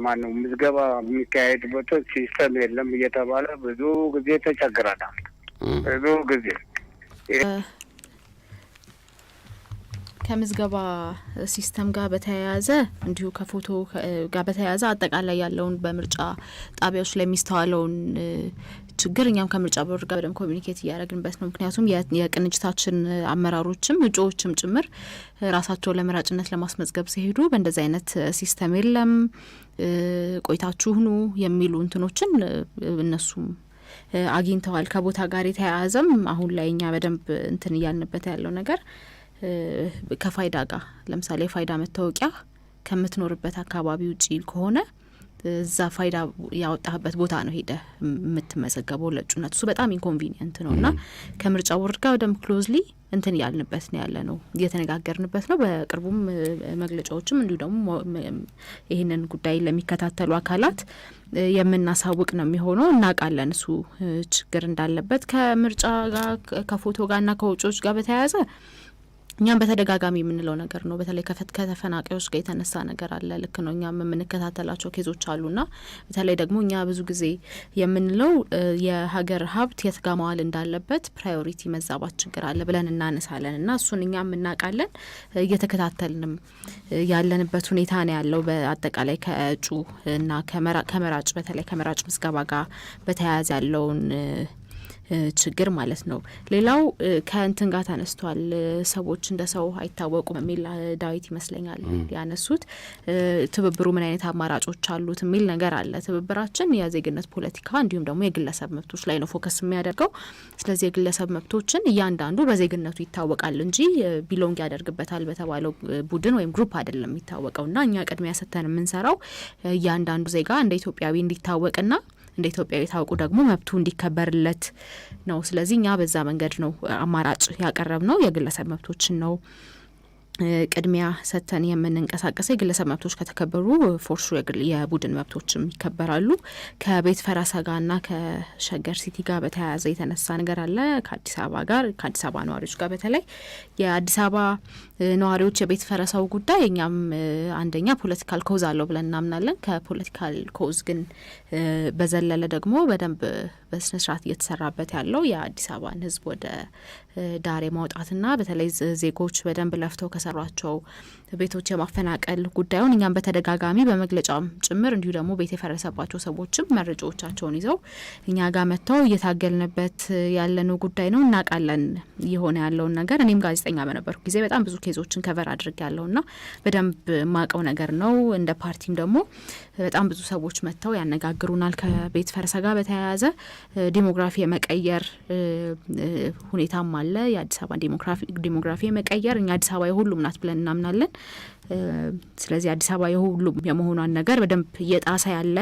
ማነው ምዝገባ የሚካሄድበት system የለም እየተባለ ብዙ ጊዜ ተቸግረናል። ብዙ ጊዜ። ከምዝገባ system ጋር በተያያዘ፣ እንዲሁ ከፎቶ ጋር በተያያዘ አጠቃላይ ያለውን በምርጫ ጣቢያዎች ላይ የሚስተዋለውን ችግር እኛም ከምርጫ ቦርድ ጋር በደንብ communicate እያደረግንበት ነው። ምክንያቱም የቅንጅታችን አመራሮችም እጩዎችም ጭምር ራሳቸውን ለመራጭነት ለማስመዝገብ ሲሄዱ በእንደዚህ አይነት system የለም፣ ቆይታችሁ ኑ የሚሉ እንትኖችን እነሱም አግኝተዋል። ከቦታ ጋር የተያያዘም አሁን ላይ እኛ በደንብ እንትን እያልንበት ያለው ነገር ከፋይዳ ጋር፣ ለምሳሌ የፋይዳ መታወቂያ ከምትኖርበት አካባቢ ውጪ ከሆነ እዛ ፋይዳ ያወጣህበት ቦታ ነው ሄደህ የምትመዘገበው ለእጩነት። እሱ በጣም inconvenient ነው እና ከምርጫ ቦርድ ጋር በደንብ closely እንትን እያልንበት ነው ያለ ነው፣ እየተነጋገርንበት ነው። በቅርቡም መግለጫዎችም እንዲሁ ደግሞ ይህንን ጉዳይ ለሚከታተሉ አካላት የምናሳውቅ ነው የሚሆነው። እናውቃለን እሱ ችግር እንዳለበት። ከምርጫ ጋር፣ ከፎቶ ጋርና ከወጪዎች ጋር በተያያዘ እኛም በተደጋጋሚ የምንለው ነገር ነው። በተለይ ከተፈናቃዮች ጋር የተነሳ ነገር አለ። ልክ ነው። እኛም የምንከታተላቸው case ኦች አሉና በተለይ ደግሞ እኛ ብዙ ጊዜ የምንለው የሀገር ሀብት የት ጋ መዋል እንዳለበት priority መዛባት ችግር አለ ብለን እናነሳለን እና እሱን እኛም እናውቃለን፣ እየተከታተልንም ያለንበት ሁኔታ ነው ያለው። በአጠቃላይ ከእጩ እና ከመራጭ፣ በተለይ ከመራጭ ምዝገባ ጋር በተያያዘ ያለውን ችግር ማለት ነው። ሌላው ከእንትን ጋር ተነስቷል። ሰዎች እንደ ሰው አይታወቁም የሚል፣ ዳዊት ይመስለኛል ያነሱት። ትብብሩ ምን አይነት አማራጮች አሉት የሚል ነገር አለ። ትብብራችን የዜግነት ፖለቲካ እንዲሁም ደግሞ የግለሰብ መብቶች ላይ ነው focus የሚያደርገው። ስለዚህ የግለሰብ መብቶችን እያንዳንዱ በዜግነቱ ይታወቃል እንጂ belong ያደርግበታል በተባለው ቡድን ወይም group አይደለም የሚታወቀው እና እኛ ቅድሚያ ሰጥተን የምንሰራው እያንዳንዱ ዜጋ እንደ ኢትዮጵያዊ እንዲታወቅና እንደ ኢትዮጵያዊ ታውቁ ደግሞ መብቱ እንዲከበርለት ነው። ስለዚህ እኛ በዛ መንገድ ነው አማራጭ ያቀረብነው። የግለሰብ መብቶችን ነው ቅድሚያ ሰጥተን የምንንቀሳቀሰው። የግለሰብ መብቶች ከተከበሩ for sure የቡድን መብቶችም ይከበራሉ። ከቤት ፈረሳ ጋርና ከሸገር ሲቲ ጋር በተያያዘ የተነሳ ነገር አለ። ከአዲስ አበባ ጋር፣ ከአዲስ አበባ ነዋሪዎች ጋር፣ በተለይ የአዲስ አበባ ነዋሪዎች የቤት ፈረሳው ጉዳይ እኛም አንደኛ political cause አለው ብለን እናምናለን። ከ political cause ግን በዘለለ ደግሞ በደንብ በስነ ስርዓት እየተሰራበት ያለው የአዲስ አበባን ሕዝብ ወደ ዳር የማውጣትና በተለይ ዜጎች በደንብ ለፍተው ከሰሯቸው ቤቶች የማፈናቀል ጉዳዩን እኛም በተደጋጋሚ በመግለጫም ጭምር፣ እንዲሁ ደግሞ ቤት የፈረሰባቸው ሰዎችም መረጃዎቻቸውን ይዘው እኛ ጋር መጥተው እየታገልንበት ያለነው ጉዳይ ነው። እናውቃለን እየሆነ ያለውን ነገር። እኔም ጋዜጠኛ በነበርኩ ጊዜ በጣም ብዙ case ኦችን cover አድርጌያለሁና በደንብ የማውቀው ነገር ነው። እንደ ፓርቲም ደግሞ በጣም ብዙ ሰዎች መጥተው ያነጋግሩናል። ከቤት ፈረሳ ጋር በተያያዘ demography የመቀየር ሁኔታም አለ። የአዲስ አበባ demography የመቀየር፣ እኛ አዲስ አበባ የሁሉም ናት ብለን እናምናለን። ስለዚህ አዲስ አበባ የሁሉም የመሆኗን ነገር በደንብ እየጣሰ ያለ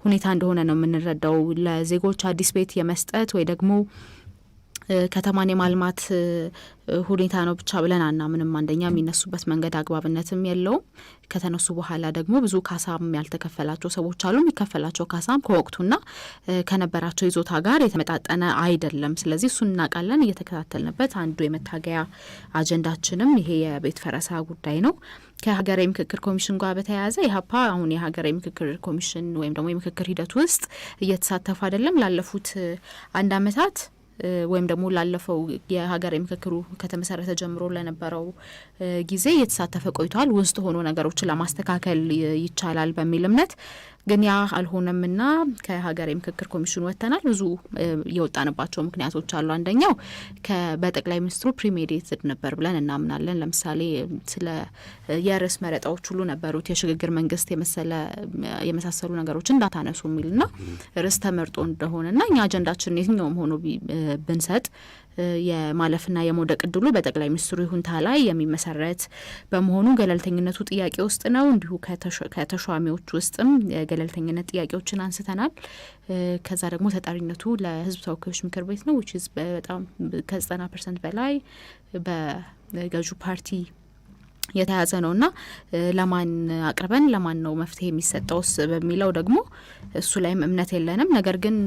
ሁኔታ እንደሆነ ነው የምንረዳው። ለዜጎች አዲስ ቤት የመስጠት ወይ ደግሞ ከተማን የማልማት ሁኔታ ነው ብቻ ብለን አናምንም። አንደኛ የሚነሱበት መንገድ አግባብነትም የለውም። ከተነሱ በኋላ ደግሞ ብዙ ካሳም ያልተከፈላቸው ሰዎች አሉ። የሚከፈላቸው ካሳም ከወቅቱና ከነበራቸው ይዞታ ጋር የተመጣጠነ አይደለም። ስለዚህ እሱን እናውቃለን፣ እየተከታተልንበት አንዱ የመታገያ አጀንዳችንም ይሄ የቤት ፈረሳ ጉዳይ ነው። ከሀገራዊ ምክክር ኮሚሽን ጋር በተያያዘ ኢህአፓ አሁን የሀገራዊ ምክክር ኮሚሽን ወይም ደግሞ የምክክር ሂደት ውስጥ እየተሳተፈ አይደለም። ላለፉት አንድ አመታት ወይም ደግሞ ላለፈው የሀገራዊ ምክክሩ ከተመሰረተ ጀምሮ ለነበረው ጊዜ እየተሳተፈ ቆይቷል። ውስጥ ሆኖ ነገሮችን ለማስተካከል ይቻላል በሚል እምነት፣ ግን ያ አልሆነምና ከሀገራዊ ምክክር ኮሚሽኑ ወጥተናል። ብዙ የወጣንባቸው ምክንያቶች አሉ። አንደኛው በጠቅላይ ሚኒስትሩ premeditated ነበር ብለን እናምናለን። ለምሳሌ ስለ የርዕስ መረጣዎች ሁሉ ነበሩት፣ የሽግግር መንግስት የመሰለ የመሳሰሉ ነገሮች እንዳታነሱ የሚልና ርዕስ ተመርጦ እንደሆነና እኛ አጀንዳችን የትኛውም ሆኖ ብንሰጥ የማለፍና የመውደቅ እድሉ በጠቅላይ ሚኒስትሩ ይሁንታ ላይ የሚመሰረት በመሆኑ ገለልተኝነቱ ጥያቄ ውስጥ ነው። እንዲሁ ከተሿሚዎች ውስጥም የገለልተኝነት ጥያቄዎችን አንስተናል። ከዛ ደግሞ ተጠሪነቱ ለሕዝብ ተወካዮች ምክር ቤት ነው፣ which is በጣም ከ90% በላይ በገዢው ፓርቲ የተያዘ ነው እና ለማን አቅርበን ለማን ነው መፍትሄ የሚሰጠውስ በሚለው ደግሞ እሱ ላይም እምነት የለንም። ነገር ግን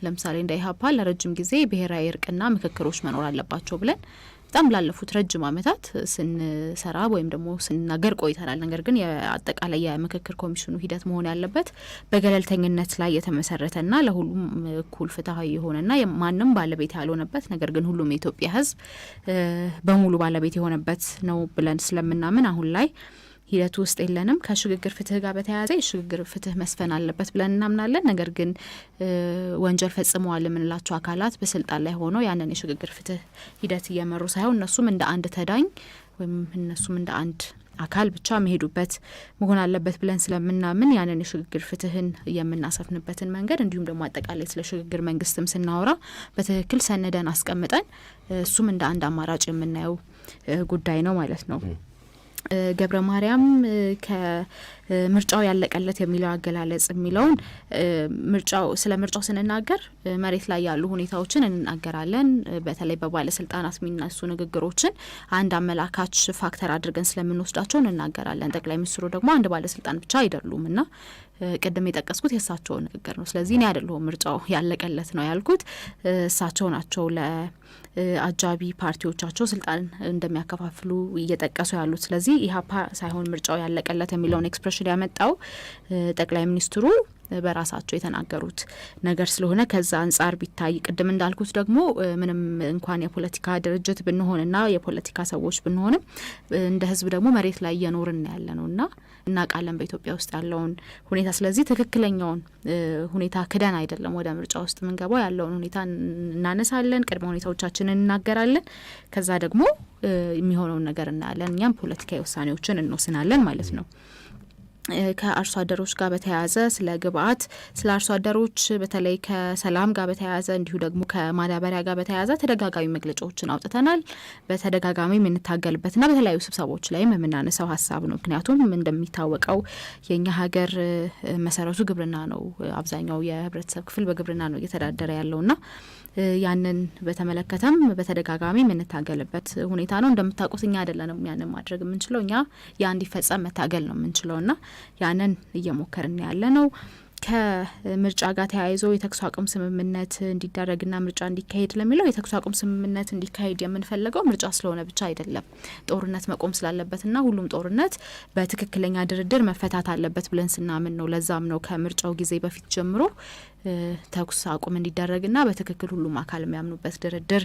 ለምሳሌ እንደ ኢህአፓ ለረጅም ጊዜ ብሔራዊ እርቅና ምክክሮች መኖር አለባቸው ብለን በጣም ላለፉት ረጅም ዓመታት ስንሰራ ወይም ደግሞ ስንናገር ቆይተናል። ነገር ግን አጠቃላይ የምክክር ኮሚሽኑ ሂደት መሆን ያለበት በገለልተኝነት ላይ የተመሰረተና ለሁሉም እኩል ፍትሀዊ የሆነና ማንም ባለቤት ያልሆነበት፣ ነገር ግን ሁሉም የኢትዮጵያ ሕዝብ በሙሉ ባለቤት የሆነበት ነው ብለን ስለምናምን አሁን ላይ ሂደቱ ውስጥ የለንም። ከሽግግር ፍትህ ጋር በተያያዘ የሽግግር ፍትህ መስፈን አለበት ብለን እናምናለን። ነገር ግን ወንጀል ፈጽመዋል የምንላቸው አካላት በስልጣን ላይ ሆነው ያንን የሽግግር ፍትህ ሂደት እየመሩ ሳይሆን እነሱም እንደ አንድ ተዳኝ ወይም እነሱም እንደ አንድ አካል ብቻ መሄዱበት መሆን አለበት ብለን ስለምናምን ያንን የሽግግር ፍትህን የምናሰፍንበትን መንገድ፣ እንዲሁም ደግሞ አጠቃላይ ስለ ሽግግር መንግስትም ስናወራ በትክክል ሰንደን አስቀምጠን እሱም እንደ አንድ አማራጭ የምናየው ጉዳይ ነው ማለት ነው። ገብረ ማርያም ከምርጫው ያለቀለት የሚለው አገላለጽ የሚለውን፣ ምርጫው ስለ ምርጫው ስንናገር መሬት ላይ ያሉ ሁኔታዎችን እንናገራለን። በተለይ በባለስልጣናት የሚነሱ ንግግሮችን አንድ አመላካች factor አድርገን ስለምንወስዳቸው እንናገራለን። ጠቅላይ ሚኒስትሩ ደግሞ አንድ ባለስልጣን ብቻ አይደሉም እና ቅድም የጠቀስኩት የእሳቸውን ንግግር ነው። ስለዚህ እኔ አይደለሁም ምርጫው ያለቀለት ነው ያልኩት፣ እሳቸው ናቸው ለአጃቢ ፓርቲዎቻቸው ስልጣን እንደሚያከፋፍሉ እየጠቀሱ ያሉት። ስለዚህ ኢህአፓ ሳይሆን ምርጫው ያለቀለት የሚለውን expression ያመጣው ጠቅላይ ሚኒስትሩ በራሳቸው የተናገሩት ነገር ስለሆነ ከዛ አንጻር ቢታይ፣ ቅድም እንዳልኩት ደግሞ ምንም እንኳን የፖለቲካ ድርጅት ብንሆንና የፖለቲካ ሰዎች ብንሆንም እንደ ሕዝብ ደግሞ መሬት ላይ እየኖርን ያለ ነው እና እናውቃለን በኢትዮጵያ ውስጥ ያለውን ሁኔታ። ስለዚህ ትክክለኛውን ሁኔታ ክደን አይደለም ወደ ምርጫ ውስጥ የምንገባው። ያለውን ሁኔታ እናነሳለን፣ ቅድመ ሁኔታዎቻችንን እናገራለን። ከዛ ደግሞ የሚሆነውን ነገር እናያለን። እኛም ፖለቲካዊ ውሳኔዎችን እንወስናለን ማለት ነው። ከአርሶ አደሮች ጋር በተያያዘ፣ ስለ ግብአት፣ ስለ አርሶ አደሮች በተለይ ከሰላም ጋር በተያያዘ፣ እንዲሁ ደግሞ ከማዳበሪያ ጋር በተያያዘ ተደጋጋሚ መግለጫዎችን አውጥተናል። በተደጋጋሚ የምንታገልበትና በተለያዩ ስብሰባዎች ላይም የምናነሳው ሀሳብ ነው። ምክንያቱም እንደሚታወቀው የእኛ ሀገር መሰረቱ ግብርና ነው። አብዛኛው የህብረተሰብ ክፍል በግብርና ነው እየተዳደረ ያለውና ያንን በተመለከተም በተደጋጋሚ የምንታገልበት ሁኔታ ነው። እንደምታውቁት እኛ አይደለንም ያንን ማድረግ የምንችለው፣ እኛ ያ እንዲፈጸም መታገል ነው የምንችለው እና ያንን እየሞከርን ያለ ነው። ከምርጫ ጋር ተያይዞ የተኩስ አቁም ስምምነት እንዲደረግና ምርጫ እንዲካሄድ ለሚለው፣ የተኩስ አቁም ስምምነት እንዲካሄድ የምንፈልገው ምርጫ ስለሆነ ብቻ አይደለም። ጦርነት መቆም ስላለበትና ሁሉም ጦርነት በትክክለኛ ድርድር መፈታት አለበት ብለን ስናምን ነው። ለዛም ነው ከምርጫው ጊዜ በፊት ጀምሮ ተኩስ አቁም እንዲደረግና በትክክል ሁሉም አካል የሚያምኑበት ድርድር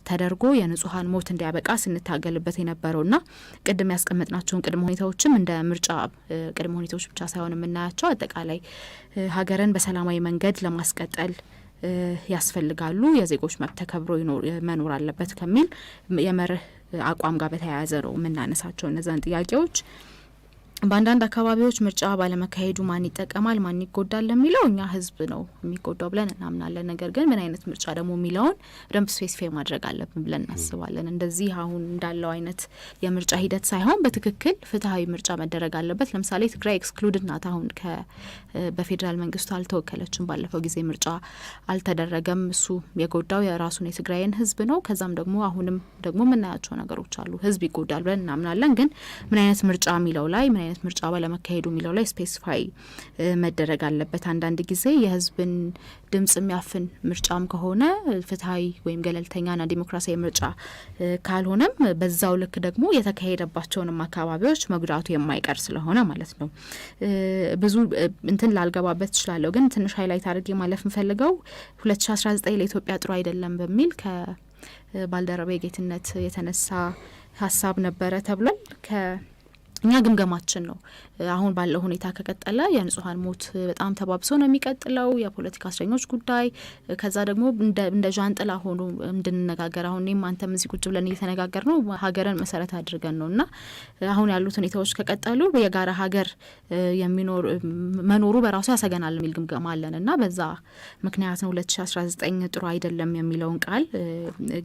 ተደርጎ የንጹሀን ሞት እንዲያበቃ ስንታገልበት የነበረውና ቅድም ያስቀመጥናቸውን ቅድመ ሁኔታዎችም እንደ ምርጫ ቅድመ ሁኔታዎች ብቻ ሳይሆን የምናያቸው አጠቃላይ ሀገርን በሰላማዊ መንገድ ለማስቀጠል ያስፈልጋሉ፣ የዜጎች መብት ተከብሮ መኖር አለበት ከሚል የመርህ አቋም ጋር በተያያዘ ነው የምናነሳቸው እነዛን ጥያቄዎች። በአንዳንድ አካባቢዎች ምርጫ ባለመካሄዱ ማን ይጠቀማል፣ ማን ይጎዳል ለሚለው፣ እኛ ህዝብ ነው የሚጎዳው ብለን እናምናለን። ነገር ግን ምን አይነት ምርጫ ደግሞ የሚለውን በደንብ specify ማድረግ አለብን ብለን እናስባለን። እንደዚህ አሁን እንዳለው አይነት የምርጫ ሂደት ሳይሆን በትክክል ፍትሀዊ ምርጫ መደረግ አለበት። ለምሳሌ ትግራይ excluded ናት። አሁን በፌዴራል መንግስቱ አልተወከለችም። ባለፈው ጊዜ ምርጫ አልተደረገም። እሱ የጎዳው የራሱን የትግራይን ህዝብ ነው። ከዛም ደግሞ አሁንም ደግሞ የምናያቸው ነገሮች አሉ። ህዝብ ይጎዳል ብለን እናምናለን። ግን ምን አይነት ምርጫ የሚለው ላይ፣ ምን አይነት ምርጫ ባለመካሄዱ የሚለው ላይ specify መደረግ አለበት። አንዳንድ ጊዜ የህዝብን ድምጽ የሚያፍን ምርጫም ከሆነ፣ ፍትሀዊ ወይም ገለልተኛና ዲሞክራሲያዊ ምርጫ ካልሆነም በዛው ልክ ደግሞ የተካሄደባቸውንም አካባቢዎች መጉዳቱ የማይቀር ስለሆነ ማለት ነው። ብዙ እንትን ላልገባበት እችላለሁ፣ ግን ትንሽ highlight አድርጌ ማለፍ የምፈልገው 2019 ለኢትዮጵያ ጥሩ አይደለም በሚል ከባልደረባ ጌትነት የተነሳ ሀሳብ ነበረ ተብሏል። እኛ ግምገማችን ነው። አሁን ባለው ሁኔታ ከቀጠለ የንጹሀን ሞት በጣም ተባብሶ ነው የሚቀጥለው። የፖለቲካ እስረኞች ጉዳይ ከዛ ደግሞ እንደ ዣንጥላ ሆኖ እንድንነጋገር፣ አሁን እኔም አንተም እዚህ ቁጭ ብለን እየተነጋገር ነው ሀገርን መሰረት አድርገን ነው እና አሁን ያሉት ሁኔታዎች ከቀጠሉ የጋራ ሀገር የሚኖር መኖሩ በራሱ ያሰገናል የሚል ግምገማ አለን እና በዛ ምክንያት ነው 2019 ጥሩ አይደለም የሚለውን ቃል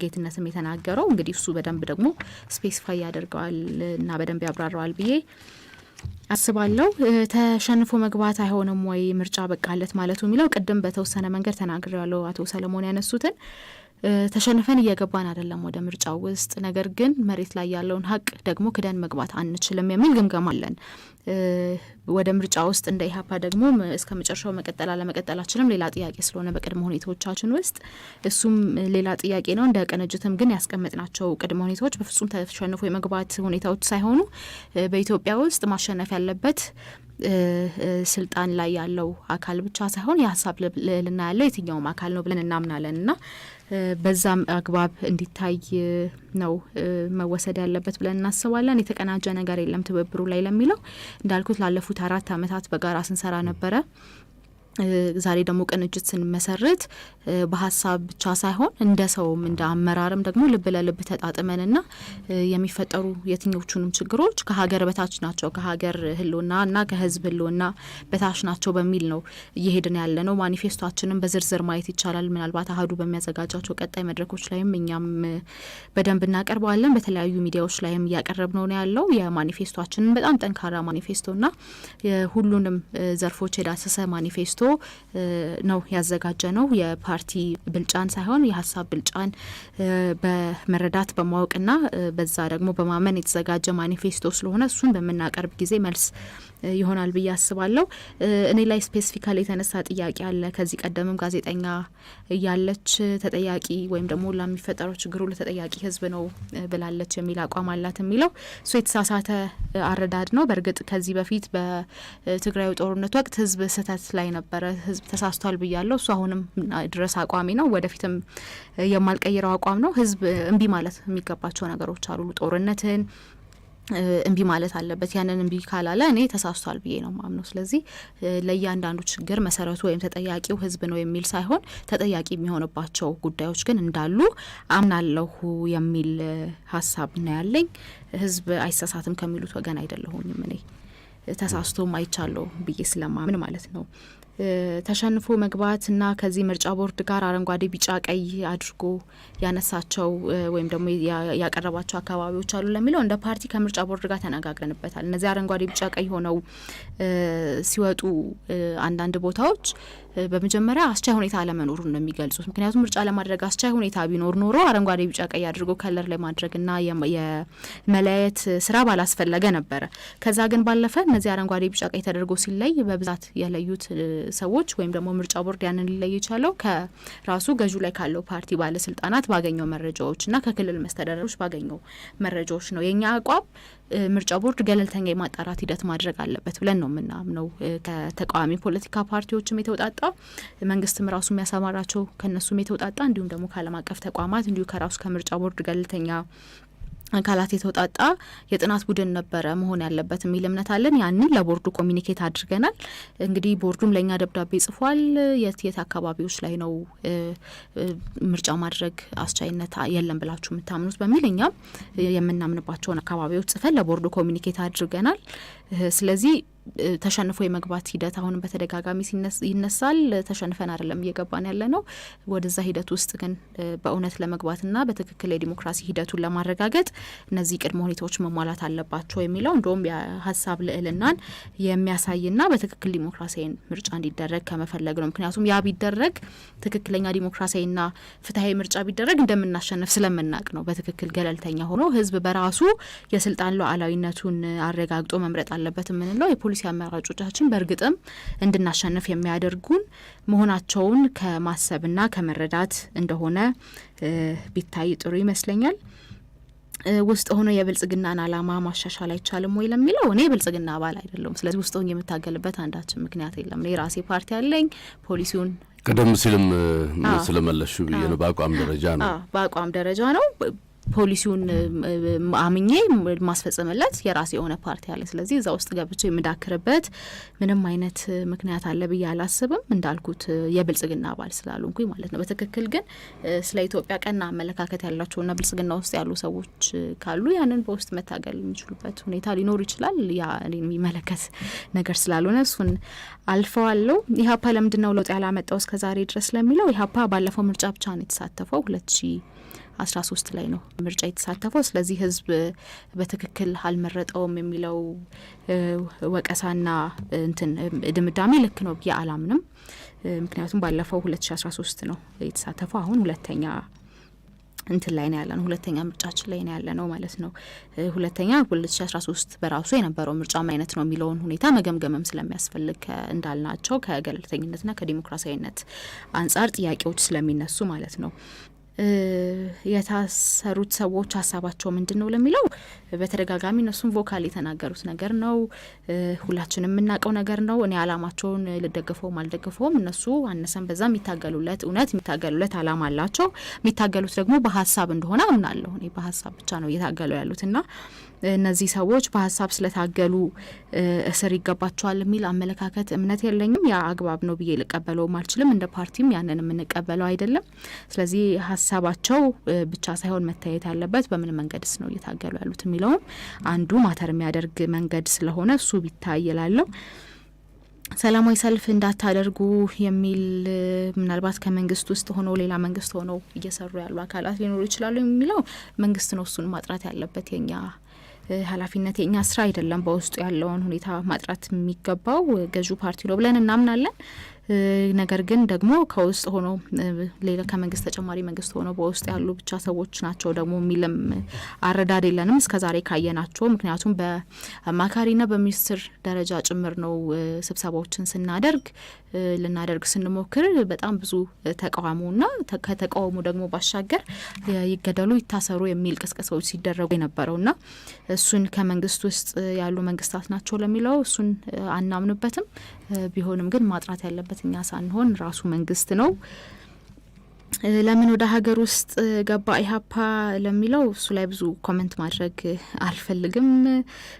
ጌትነትም የተናገረው። እንግዲህ እሱ በደንብ ደግሞ specify ያደርገዋል እና በደንብ ያብራራዋል ብዬ አስባለሁ። ተሸንፎ መግባት አይሆንም ወይ ምርጫ በቃለት ማለቱ የሚለው፣ ቅድም በተወሰነ መንገድ ተናግሬያለሁ። አቶ ሰለሞን ያነሱትን፣ ተሸንፈን እየገባን አይደለም ወደ ምርጫው ውስጥ፣ ነገር ግን መሬት ላይ ያለውን ሀቅ ደግሞ ክደን መግባት አንችልም የሚል ግምገማ አለን። ወደ ምርጫ ውስጥ እንደ ኢህአፓ ደግሞ እስከ መጨረሻው መቀጠል አለመቀጠላችንም ሌላ ጥያቄ ስለሆነ በቅድመ ሁኔታዎቻችን ውስጥ እሱም ሌላ ጥያቄ ነው። እንደ ቅንጅትም ግን ያስቀመጥናቸው ቅድመ ሁኔታዎች በፍጹም ተሸንፎ የመግባት ሁኔታዎች ሳይሆኑ በኢትዮጵያ ውስጥ ማሸነፍ ያለበት ስልጣን ላይ ያለው አካል ብቻ ሳይሆን የሀሳብ ልዕልና ያለው የትኛውም አካል ነው ብለን እናምናለን እና በዛም አግባብ እንዲታይ ነው መወሰድ ያለበት ብለን እናስባለን። የተቀናጀ ነገር የለም ትብብሩ ላይ ለሚለው እንዳልኩት ላለፉት 4 ዓመታት በጋራ ስንሰራ ነበረ። ዛሬ ደግሞ ቅንጅት ስንመሰርት በሀሳብ ብቻ ሳይሆን እንደ ሰውም እንደ አመራርም ደግሞ ልብ ለልብ ተጣጥመንና የሚፈጠሩ የትኞቹንም ችግሮች ከሀገር በታች ናቸው፣ ከሀገር ህልውና እና ከህዝብ ህልውና በታች ናቸው በሚል ነው እየሄድን ያለ ነው። ማኒፌስቶአችንን በዝርዝር ማየት ይቻላል። ምናልባት አህዱ በሚያዘጋጃቸው ቀጣይ መድረኮች ላይም እኛም በደንብ እናቀርበዋለን። በተለያዩ ሚዲያዎች ላይም እያቀረብነው ነው ያለው። የማኒፌስቶአችንን በጣም ጠንካራ ማኒፌስቶና ሁሉንም ዘርፎች የዳሰሰ ማኒፌስቶ ነው ያዘጋጀ ነው። የፓርቲ ብልጫን ሳይሆን የሀሳብ ብልጫን በመረዳት በማወቅና በዛ ደግሞ በማመን የተዘጋጀ ማኒፌስቶ ስለሆነ እሱን በምናቀርብ ጊዜ መልስ ይሆናል ብዬ አስባለሁ። እኔ ላይ specifically የተነሳ ጥያቄ አለ። ከዚህ ቀደምም ጋዜጠኛ እያለች ተጠያቂ ወይም ደግሞ ለሚፈጠረው ችግሩ ለተጠያቂ ህዝብ ነው ብላለች የሚል አቋም አላት የሚለው እሱ የተሳሳተ አረዳድ ነው። በእርግጥ ከዚህ በፊት በትግራዩ ጦርነት ወቅት ህዝብ ስህተት ላይ ነበረ፣ ህዝብ ተሳስቷል ብያለሁ። እሱ አሁንም ድረስ አቋሚ ነው፣ ወደፊትም የማልቀይረው አቋም ነው። ህዝብ እምቢ ማለት የሚገባቸው ነገሮች አሉ። ጦርነትን እምቢ ማለት አለበት። ያንን እምቢ ካላለ እኔ ተሳስቷል ብዬ ነው ማምነው። ስለዚህ ለእያንዳንዱ ችግር መሰረቱ ወይም ተጠያቂው ህዝብ ነው የሚል ሳይሆን ተጠያቂ የሚሆንባቸው ጉዳዮች ግን እንዳሉ አምናለሁ የሚል ሀሳብ ነው ያለኝ። ህዝብ አይሳሳትም ከሚሉት ወገን አይደለሁኝም። እኔ ተሳስቶም አይቻለሁ ብዬ ስለማምን ማለት ነው። ተሸንፎ መግባትና ከዚህ ምርጫ ቦርድ ጋር አረንጓዴ ቢጫ ቀይ አድርጎ ያነሳቸው ወይም ደግሞ ያቀረባቸው አካባቢዎች አሉ ለሚለው እንደ ፓርቲ ከምርጫ ቦርድ ጋር ተነጋግረንበታል። እነዚህ አረንጓዴ ቢጫ ቀይ ሆነው ሲወጡ አንዳንድ ቦታዎች በመጀመሪያ አስቻይ ሁኔታ አለመኖሩን ነው የሚገልጹት። ምክንያቱም ምርጫ ለማድረግ አስቻይ ሁኔታ ቢኖር ኖሮ አረንጓዴ ቢጫ ቀይ አድርጎ color ላይ ማድረግና የመለያየት ስራ ባላስፈለገ ነበረ። ከዛ ግን ባለፈ እነዚህ አረንጓዴ ቢጫ ቀይ ተደርጎ ሲለይ በብዛት የለዩት ሰዎች ወይም ደግሞ ምርጫ ቦርድ ያንን ሊለይ የቻለው ከራሱ ገዢው ላይ ካለው ፓርቲ ባለስልጣናት ባገኘው መረጃዎችና ከክልል መስተዳደሮች ባገኘው መረጃዎች ነው። የኛ አቋም ምርጫ ቦርድ ገለልተኛ የማጣራት ሂደት ማድረግ አለበት ብለን ነው የምናምነው። ከተቃዋሚ ፖለቲካ ፓርቲዎችም የተውጣጣ፣ መንግስትም ራሱ የሚያሰማራቸው ከነሱም የተውጣጣ፣ እንዲሁም ደግሞ ከዓለም አቀፍ ተቋማት እንዲሁ ከራሱ ከምርጫ ቦርድ ገለልተኛ አካላት የተውጣጣ የጥናት ቡድን ነበረ መሆን ያለበት የሚል እምነት አለን። ያንን ለቦርዱ communicate አድርገናል። እንግዲህ ቦርዱም ለእኛ ደብዳቤ ጽፏል። የት የት አካባቢዎች ላይ ነው ምርጫ ማድረግ አስቻይነት የለም ብላችሁ የምታምኑት በሚል እኛም የምናምንባቸውን አካባቢዎች ጽፈን ለቦርዱ communicate አድርገናል። ስለዚህ ተሸንፎ የመግባት ሂደት አሁንም በተደጋጋሚ ይነሳል። ተሸንፈን አይደለም እየገባን ያለ ነው። ወደዛ ሂደት ውስጥ ግን በእውነት ለመግባትና በትክክል የዲሞክራሲ ሂደቱን ለማረጋገጥ እነዚህ ቅድመ ሁኔታዎች መሟላት አለባቸው የሚለው እንደውም የሀሳብ ልዕልናን የሚያሳይና በትክክል ዲሞክራሲያዊ ምርጫ እንዲደረግ ከመፈለግ ነው። ምክንያቱም ያ ቢደረግ፣ ትክክለኛ ዲሞክራሲያዊና ፍትሀዊ ምርጫ ቢደረግ እንደምናሸንፍ ስለምናቅ ነው። በትክክል ገለልተኛ ሆኖ ህዝብ በራሱ የስልጣን ሉዓላዊነቱን አረጋግጦ መምረጥ አለበት የምንለው የፖሊሲ አማራጮቻችን በእርግጥም እንድናሸንፍ የሚያደርጉን መሆናቸውን ከማሰብና ከመረዳት እንደሆነ ቢታይ ጥሩ ይመስለኛል። ውስጥ ሆኖ የብልጽግናን አላማ ማሻሻል አይቻልም ወይ ለሚለው እኔ የብልጽግና አባል አይደለሁም። ስለዚህ ውስጥ ሆኜ የምታገልበት አንዳችን ምክንያት የለም። እኔ የራሴ ፓርቲ አለኝ። ፖሊሲውን ቀደም ሲልም ስለመለሹ ብዬ ነው። በአቋም ደረጃ ነው። በአቋም ደረጃ ነው። ፖሊሲውን አምኜ ማስፈጽምለት የራሴ የሆነ ፓርቲ አለ። ስለዚህ እዛ ውስጥ ገብቼ የምዳክርበት ምንም አይነት ምክንያት አለ ብዬ አላስብም። እንዳልኩት የብልጽግና አባል ስላልሆንኩኝ ማለት ነው። በትክክል ግን ስለ ኢትዮጵያ ቀና አመለካከት ያላቸውና ብልጽግና ውስጥ ያሉ ሰዎች ካሉ ያንን በውስጥ መታገል የሚችሉበት ሁኔታ ሊኖር ይችላል። ያ እኔን የሚመለከት ነገር ስላልሆነ እሱን አልፈዋለሁ። ኢህአፓ ለምንድን ነው ለውጥ ያላመጣው እስከ ዛሬ ድረስ ለሚለው ኢህአፓ ባለፈው ምርጫ ብቻ ነው የተሳተፈው። 2013 ላይ ነው ምርጫ የተሳተፈው። ስለዚህ ህዝብ በትክክል አልመረጠውም የሚለው ወቀሳና እንትን ድምዳሜ ልክ ነው ብዬ አላምንም። ምክንያቱም ባለፈው 2013 ነው የተሳተፈው። አሁን ሁለተኛ እንትን ላይ ነው ያለነው፣ ሁለተኛ ምርጫችን ላይ ነው ያለነው ማለት ነው። ሁለተኛ 2013 በራሱ የነበረው ምርጫ ምን አይነት ነው የሚለውን ሁኔታ መገምገምም ስለሚያስፈልግ፣ እንዳልናቸው ከገለልተኝነትና ከዲሞክራሲያዊነት አንጻር ጥያቄዎች ስለሚነሱ ማለት ነው። የታሰሩት ሰዎች ሀሳባቸው ምንድን ነው ለሚለው፣ በተደጋጋሚ እነሱም vocal የተናገሩት ነገር ነው። ሁላችንም የምናውቀው ነገር ነው። እኔ አላማቸውን ልደግፈውም አልደግፈውም፣ እነሱ አነሰም በዛ የሚታገሉለት እውነት፣ የሚታገሉለት አላማ አላቸው። የሚታገሉት ደግሞ በሀሳብ እንደሆነ አምናለሁ። እኔ በሀሳብ ብቻ ነው እየታገሉ ያሉት እና እነዚህ ሰዎች በሀሳብ ስለታገሉ እስር ይገባቸዋል የሚል አመለካከት፣ እምነት የለኝም። ያ አግባብ ነው ብዬ ልቀበለውም አልችልም። እንደ ፓርቲም ያንን የምንቀበለው አይደለም። ስለዚህ ሀሳባቸው ብቻ ሳይሆን መታየት ያለበት በምን መንገድስ ነው እየታገሉ ያሉት የሚለውም አንዱ matter የሚያደርግ መንገድ ስለሆነ እሱ ቢታይ እላለሁ። ሰላማዊ ሰልፍ እንዳታደርጉ የሚል ምናልባት ከመንግስት ውስጥ ሆኖ፣ ሌላ መንግስት ሆነው እየሰሩ ያሉ አካላት ሊኖሩ ይችላሉ የሚለው፣ መንግስት ነው እሱን ማጥራት ያለበት። የኛ ኃላፊነት፣ የኛ ስራ አይደለም። በውስጡ ያለውን ሁኔታ ማጥራት የሚገባው ገዢው ፓርቲ ነው ብለን እናምናለን። ነገር ግን ደግሞ ከውስጥ ሆኖ፣ ሌላ ከመንግስት ተጨማሪ መንግስት ሆኖ በውስጥ ያሉ ብቻ ሰዎች ናቸው ደግሞ የሚልም አረዳድ የለንም እስከዛሬ ካየናቸው። ምክንያቱም በአማካሪና በሚኒስትር ደረጃ ጭምር ነው ስብሰባዎችን ልናደርግ ስንሞክር በጣም ብዙ ተቃውሞና ከተቃውሞ ደግሞ ባሻገር ይገደሉ፣ ይታሰሩ የሚል ቅስቀሳዎች ሲደረጉ የነበረውና እሱን ከመንግስት ውስጥ ያሉ መንግስታት ናቸው ለሚለው እሱን አናምንበትም። ቢሆንም ግን ማጥራት ያለበት እኛ ሳንሆን ራሱ መንግስት ነው። ለምን ወደ ሀገር ውስጥ ገባ ኢህአፓ ለሚለው፣ እሱ ላይ ብዙ comment ማድረግ አልፈልግም።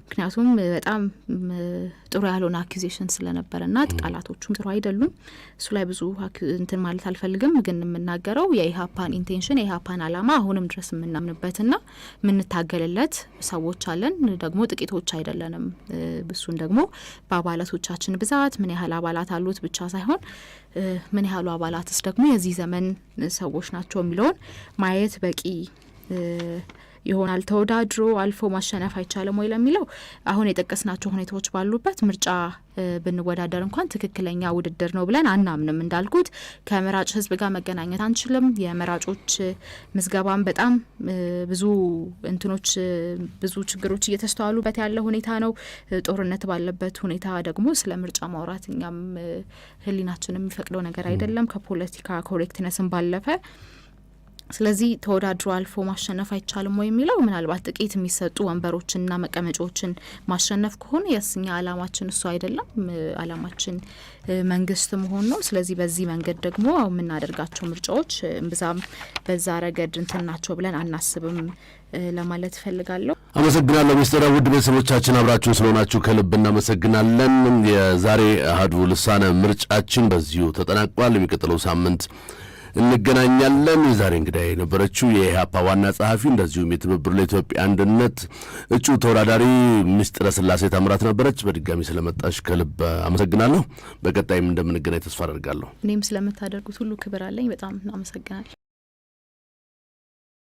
ምክንያቱም በጣም ጥሩ ያልሆነ accusation ስለነበረና ቃላቶቹም ጥሩ አይደሉም። እሱ ላይ ብዙ እንትን ማለት አልፈልግም። ግን የምናገረው የኢህአፓን intention፣ የኢህአፓን አላማ አሁንም ድረስ የምናምንበትና የምንታገልለት ሰዎች አለን። ደግሞ ጥቂቶች አይደለንም። እሱን ደግሞ በአባላቶቻችን ብዛት፣ ምን ያህል አባላት አሉት ብቻ ሳይሆን ምን ያህሉ አባላትስ ደግሞ የዚህ ዘመን ሰዎች ናቸው የሚለውን ማየት በቂ ይሆናል። ተወዳድሮ አልፎ ማሸነፍ አይቻልም ወይ ለሚለው፣ አሁን የጠቀስናቸው ሁኔታዎች ባሉበት ምርጫ ብንወዳደር እንኳን ትክክለኛ ውድድር ነው ብለን አናምንም። እንዳልኩት ከመራጭ ሕዝብ ጋር መገናኘት አንችልም። የመራጮች ምዝገባም በጣም ብዙ እንትኖች፣ ብዙ ችግሮች እየተስተዋሉበት ያለ ሁኔታ ነው። ጦርነት ባለበት ሁኔታ ደግሞ ስለ ምርጫ ማውራት እኛም ሕሊናችን የሚፈቅደው ነገር አይደለም፣ ከፖለቲካ correctness ም ባለፈ። ስለዚህ ተወዳድሮ አልፎ ማሸነፍ አይቻልም ወይ የሚለው፣ ምናልባት ጥቂት የሚሰጡ ወንበሮችንና መቀመጫዎችን ማሸነፍ ከሆነ yes፣ እኛ አላማችን እሱ አይደለም። አላማችን መንግስት መሆን ነው። ስለዚህ በዚህ መንገድ ደግሞ የምናደርጋቸው ምርጫዎች እምብዛም በዛ ረገድ እንትን ናቸው ብለን አናስብም ለማለት እፈልጋለሁ። አመሰግናለሁ ሚስተር። ውድ ቤተሰቦቻችን፣ አብራችሁን ስለሆናችሁ ከልብ እናመሰግናለን። የዛሬ አህዱ ልሳነ ምርጫችን በዚሁ ተጠናቋል። የሚቀጥለው ሳምንት እንገናኛለን። የዛሬ እንግዳ የነበረችው የኢህአፓ ዋና ጸሐፊ እንደዚሁም የትብብር ለኢትዮጵያ አንድነት እጩ ተወዳዳሪ ምስጢረ ስላሴ ታምራት ነበረች። በድጋሚ ስለመጣሽ ከልብ አመሰግናለሁ። በቀጣይም እንደምንገናኝ ተስፋ አደርጋለሁ። እኔም ስለምታደርጉት ሁሉ ክብር አለኝ። በጣም አመሰግናለሁ።